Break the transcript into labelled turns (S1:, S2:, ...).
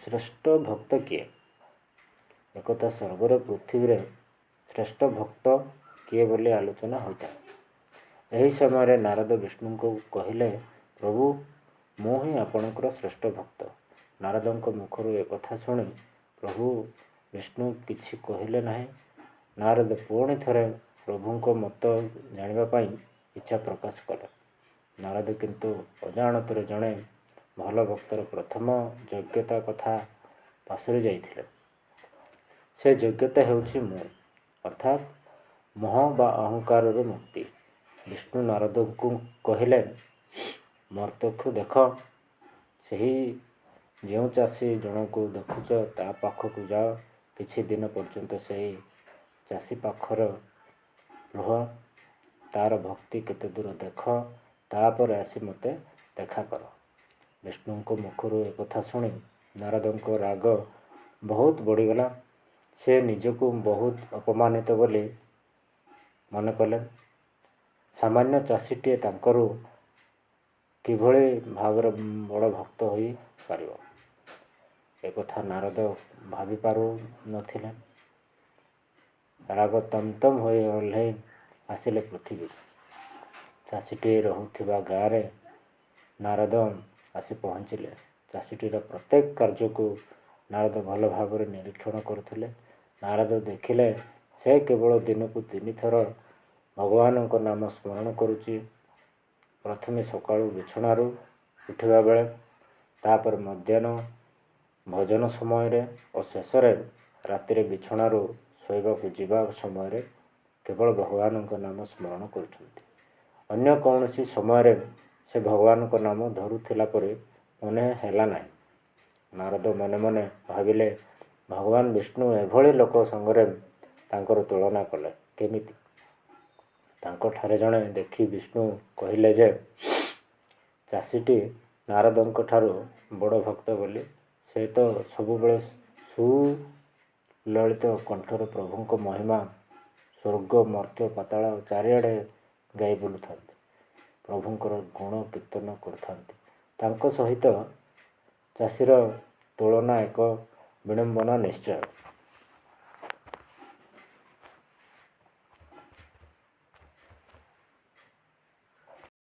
S1: ଶ୍ରେଷ୍ଠ ଭକ୍ତ କିଏ? ଏକଥା ସ୍ୱର୍ଗରେ ପୃଥିବୀରେ ଶ୍ରେଷ୍ଠ ଭକ୍ତ କିଏ ବୋଲି ଆଲୋଚନା ହୋଇଥାଏ। ଏହି ସମୟରେ ନାରଦ ବିଷ୍ଣୁଙ୍କୁ କହିଲେ, ପ୍ରଭୁ, ମୁଁ ହିଁ ଆପଣଙ୍କର ଶ୍ରେଷ୍ଠ ଭକ୍ତ। ନାରଦଙ୍କ ମୁଖରୁ ଏକଥା ଶୁଣି ପ୍ରଭୁ ବିଷ୍ଣୁ କିଛି କହିଲେ ନାହିଁ। ନାରଦ ପୁଣି ଥରେ ପ୍ରଭୁଙ୍କ ମତ ଜାଣିବା ପାଇଁ ଇଚ୍ଛା ପ୍ରକାଶ କଲେ। ନାରଦ କିନ୍ତୁ ଅଜାଣତରେ ଜଣେ ଭଲ ଭକ୍ତର ପ୍ରଥମ ଯୋଗ୍ୟତା କଥା ପାସୋରି ଯାଇଥିଲେ। ସେ ଯୋଗ୍ୟତା ହେଉଛି ମୁଁ, ଅର୍ଥାତ୍ ମୋହ ବା ଅହଙ୍କାରରୁ ମୁକ୍ତି। ବିଷ୍ଣୁ ନାରଦଙ୍କୁ କହିଲେ, ମର୍ତ୍ତ୍ୟକୁ ଦେଖ, ସେହି ଯେଉଁ ଚାଷୀ ଜଣକୁ ଦେଖୁଛ, ତା ପାଖକୁ ଯାଅ। କିଛି ଦିନ ପର୍ଯ୍ୟନ୍ତ ସେହି ଚାଷୀ ପାଖରେ ରୁହ। ତାର ଭକ୍ତି କେତେ ଦୂର ଦେଖ। ତାପରେ ଆସି ମୋତେ ଦେଖା କର। ବିଷ୍ଣୁଙ୍କ ମୁଖରୁ ଏକଥା ଶୁଣି ନାରଦଙ୍କ ରାଗ ବହୁତ ବଢ଼ିଗଲା। ସେ ନିଜକୁ ବହୁତ ଅପମାନିତ ବୋଲି ମନେ କଲେ। ସାମାନ୍ୟ ଚାଷୀଟିଏ ତାଙ୍କର କିଭଳି ଭାବରେ ବଡ଼ ଭକ୍ତ ହୋଇପାରିବ, ଏକଥା ନାରଦ ଭାବିପାରୁ ନଥିଲେ। ରାଗ ତମ ତମ ହୋଇ ଓହ୍ଲାଇ ଆସିଲେ ପୃଥିବୀକୁ। ଚାଷୀଟିଏ ରହୁଥିବା ଗାଁରେ ନାରଦ ଆସି ପହଞ୍ଚିଲେ। ଚାଷୀଟିର ପ୍ରତ୍ୟେକ କାର୍ଯ୍ୟକୁ ନାରଦ ଭଲ ଭାବରେ ନିରୀକ୍ଷଣ କରୁଥିଲେ। ନାରଦ ଦେଖିଲେ, ସେ କେବଳ ଦିନକୁ ତିନିଥର ଭଗବାନଙ୍କ ନାମ ସ୍ମରଣ କରୁଛି। ପ୍ରଥମେ ସକାଳୁ ବିଛଣାରୁ ଉଠିବା ବେଳେ, ତାପରେ ମଧ୍ୟାହ୍ନ ଭୋଜନ ସମୟରେ ଓ ଶେଷରେ ରାତିରେ ବିଛଣାରୁ ଶୋଇବାକୁ ଯିବା ସମୟରେ କେବଳ ଭଗବାନଙ୍କ ନାମ ସ୍ମରଣ କରୁଛନ୍ତି। ଅନ୍ୟ କୌଣସି ସମୟରେ ସେ ଭଗବାନଙ୍କ ନାମ ଧରୁଥିଲା ପରି ମନେ ହେଲା ନାହିଁ। ନାରଦ ମନେ ମନେ ଭାବିଲେ, ଭଗବାନ ବିଷ୍ଣୁ ଏଭଳି ଲୋକ ସଙ୍ଗରେ ତାଙ୍କର ତୁଳନା କଲେ କେମିତି? ତାଙ୍କଠାରେ ଜଣେ ଦେଖି ବିଷ୍ଣୁ କହିଲେ ଯେ ଚାଷୀଟି ନାରଦଙ୍କ ଠାରୁ ବଡ଼ ଭକ୍ତ ବୋଲି। ସେ ତ ସବୁବେଳେ ସୁଲଳିତ କଣ୍ଠରେ ପ୍ରଭୁଙ୍କ ମହିମା ସ୍ୱର୍ଗ, ମର୍ତ୍ତ୍ୟ, ପାତାଳ ଚାରିଆଡ଼େ ଗାଇ ବୁଲୁଥାନ୍ତି। ପ୍ରଭୁଙ୍କର ଗୁଣ କୀର୍ତ୍ତନ କରୁଥାନ୍ତି। ତାଙ୍କ ସହିତ ଚାଷୀର ତୁଳନା ଏକ ବିଡ଼ମ୍ବନା ନିଶ୍ଚୟ।